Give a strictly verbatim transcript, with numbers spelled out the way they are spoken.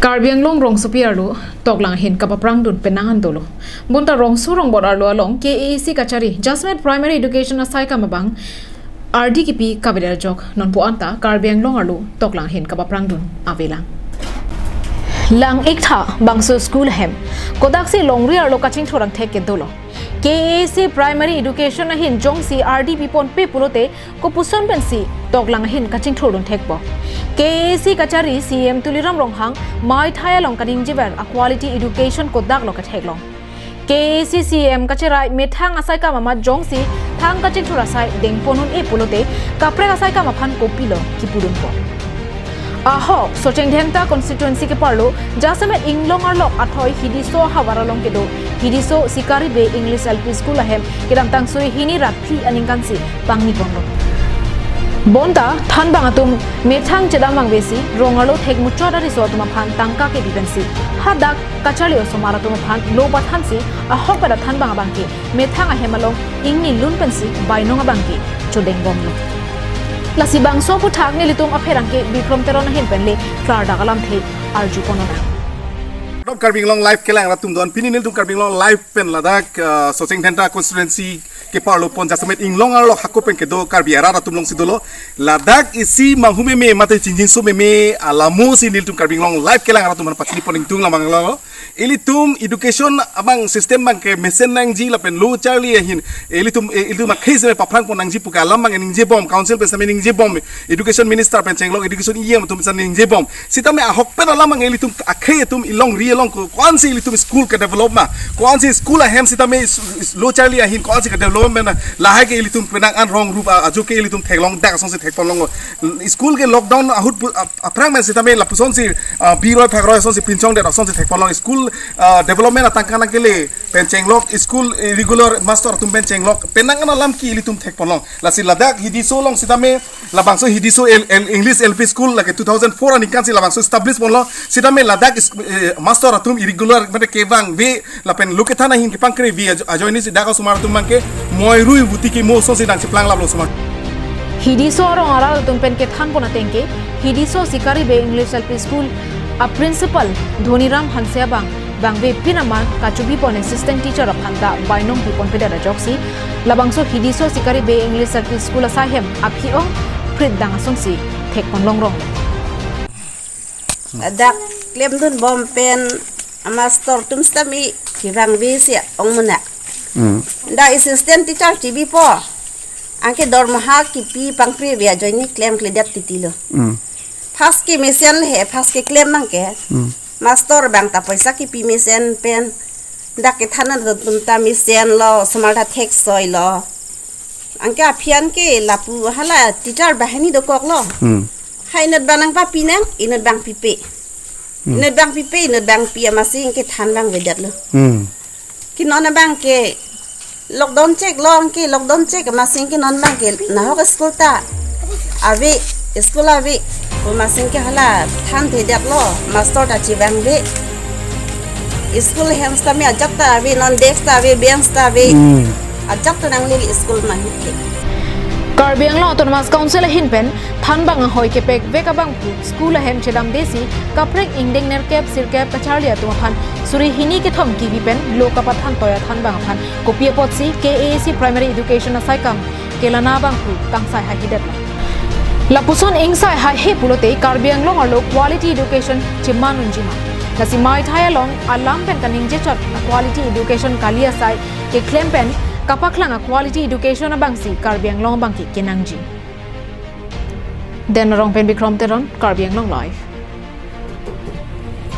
Karbi Anglong rongsopi arlo toklang ahin kapaprangdun penang an dolo. Bonta rongso rongbor arlo along K A A C kachari jasemet primary education asaikam abang ardi kipi kavedet ajok nonpu anta Karbi Anglong arlo toklang ahin kapaprangdun avelang. Lang-iktha bangso school ahem kodaksi longri arlo kachingthur angthek ke dolo. K A A C primary education ahin jongsi ardi piponpe pulote kopuson pensi toklang ahin kachingthurdun thekpo. K A A C kachari C E M Tuliram Ronghang maithai along kaningjever a quality education kodaklo ketheklong. K A A C C E M kacherai methang asaikam amat jongsi thang kachingthur asai dengpon un-e pulote kaprek asaikam aphan kopilo kipudunpo. Ahok Socheng Dhenta constituency keparlo jasemet Inglong arlok athoi Hidiso havar along kedo Hidiso Sikari Bey English L P School ahem kedamtang suri hini rat phli aningkansi pangniponlo. Bonta thanbang atum methang chedam vangvesi rong arlo thekmuchot ariso atum aphan tangka kepi pensi hadak kacharli osomar atum aphan lo pathansi ahokpet athanbang abangke methang ahem along ingni lun pensi bainong abangke chodengbomlo. Lasi bangso aputhak nelitum apherangke Bikrom Teron ahin pen le klardak alamthe arjuponnang. Dom Karbi Anglong Live kelang rat atum don, pini nelitum Karbi Anglong Live pen ladak, eh, Socheng Dhenta constituency keparlo pon jasemet Inglong arlok hako pen kedo Karbi arat atum alongsi dolo. Ladak isi manghu meme mate chingjinso meme alamo si nelitum Karbi Anglong Live kelang rat atum aphan pachini pon ingtung lam abang lo. Ilitum education abang system abangke mesen nangji lapen lo charli ahin. Ilitum, eh, ilitum akhei seme paphrangpon nangji pu ke alam abang ningjebom, council pen seme ningjebom, education minister pen chenglok, education E M atum pen ningjebom. Sitame ahokpet alam abang ilitum akhei atum ilongri along ko, ko-ansi ilitum school kedevelop ma, ko-ansi school ahem sitame is-, is-, lo charli ahin ko-ansi kedevelop ma, lahai ke ilitum penang an rong rup a-, ajo ke ilitum theklongdak asonsi thekponlonglo. School ke lockdown ahut pu-, ap-, aphrang pen sitame lapusonsi, ah, biroi phakroi asonsi pinchongdet asonsi thekponlong. School, ah, development atangka nangkele pen chenglok, school, eh, regular master atum pen chenglok, penang an alam ke ilitum thekponlong. Lasi ladak Hidiso along sitame labangso Hidiso L-, L-, English L P School lake two thousand four aningkansi labangso establish ponlo. Sitame ladak is-, eh, master atum irregular mate kevangve lapen lo kethan ahin kepangkrevi ajo-, ajoinesi dak osomar atum abangke moirui vuti kemo asonsi nangcheplang laplo osomar. Hidiso arong arat atum pen kethanpon atengke Hidiso Sikari Bey English L P School a principal Dhoniram Hanse abang vangve pinamar kachobipon assistant teacher aphanta bainong piponpedet ajoksi labangso Hidiso Sikari Bey English L P School asai hem aphi-ong phritdang asonsi thekponlongrong. Dak klemdunbom pen amaster atum sitame kevangvesi ong mena. Hmm. Dak assistant teacher chibipo. Anke dormaha kipi pangkrevi ajoine klemkledet titilo. Hmm. First ke mesen le he, first keklem abangke. Hmm. Master abang ta poisa kipi mesen pen. Dak kethan atum ta mesenlo, osomar ta theksoilo. Anke aphi an ke lapu hala teacher banghini dokoklo. Hmm. Ha inut abang nangpapi nang, inut abang pipe. Hmm. Inut abang pipe, inut abang pi amatsi anke thanbang vedetlo. Hmm. Ke non abangke lockdown cheklo, anke lockdown chek amatsi anke non abangke nahok school ta ave, school ave. Ko amatsi anke hala thanthedetlo, master ta chevangve. School hem sitame ajat ta ave, non desk ta ave, bench ta ave. Hmm. Ajat ta nangle school mahit ke. Karbi Anglong Autonomous Council ahin pen thanbang ahoi kepekvek abangphu school ahem chedamdesi kaprek ingdeng nerkep sirkep kacharli atum aphan suri hini kethom kipi pen lo kapathan toya thanbang aphan kopi apotsi K A A C Primary Education asaikam kelana abangphu kangsai haihedetlo. Lapuson ingsai haihe pulote Karbi Anglong arlo quality education cheman unjima. Lasi maithai along alam pen kaningjechot a quality education kali asai keklem pen kapaklang a quality education abangsi Karbi Anglong abangke kenangji. Den Rong pen Bikrom Teron, Karbi Anglong Live.